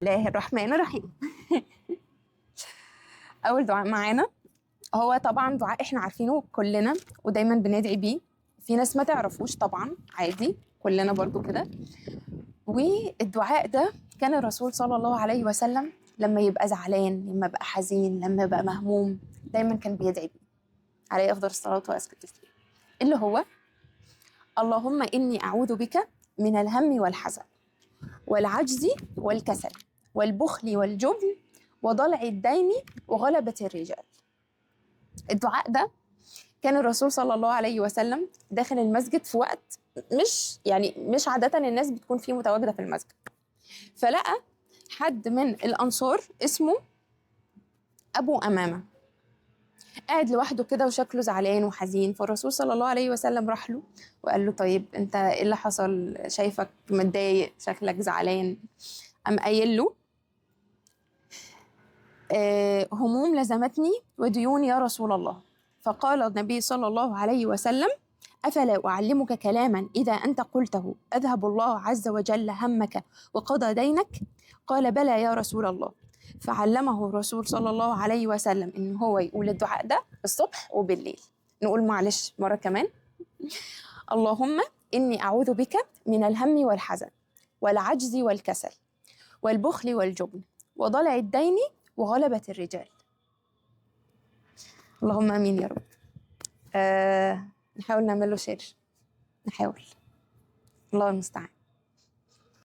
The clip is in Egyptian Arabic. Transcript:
الله الرحمن الرحيم. اول دعاء معانا هو طبعا دعاء احنا عارفينه كلنا ودايما بندعي بيه. في ناس ما تعرفوش طبعا، عادي كلنا برضو كده. والدعاء ده كان الرسول صلى الله عليه وسلم لما يبقى زعلان، لما يبقى حزين، لما يبقى مهموم، دايما كان بيدعي بيه عليه افضل الصلاة وازكى التسليم، اللي هو اللهم اني اعوذ بك من الهم والحزن والعجز والكسل والبخل والجبن وضلع الدين وغلبة الرجال. الدعاء ده كان الرسول صلى الله عليه وسلم داخل المسجد في وقت مش عادة الناس بتكون فيه متواجدة في المسجد، فلقى حد من الأنصار اسمه أبو أمامة قاعد لوحده كده وشكله زعلان وحزين. فالرسول صلى الله عليه وسلم راح له وقال له طيب انت ايه اللي حصل؟ شايفك متضايق، شكلك زعلان. قام قايل له هموم لزمتني وديون يا رسول الله. فقال النبي صلى الله عليه وسلم أفلا أعلمك كلاما إذا أنت قلته أذهب الله عز وجل همك وقضى دينك؟ قال بلى يا رسول الله. فعلمه الرسول صلى الله عليه وسلم إن هو يقول الدعاء ده الصبح وبالليل. نقول معلش مرة كمان: اللهم إني أعوذ بك من الهم والحزن والعجز والكسل والبخل والجبن وضلع الدين وغلبة الرجال. اللهم امين يا رب. نحاول نعمل له شير، نحاول، الله المستعان.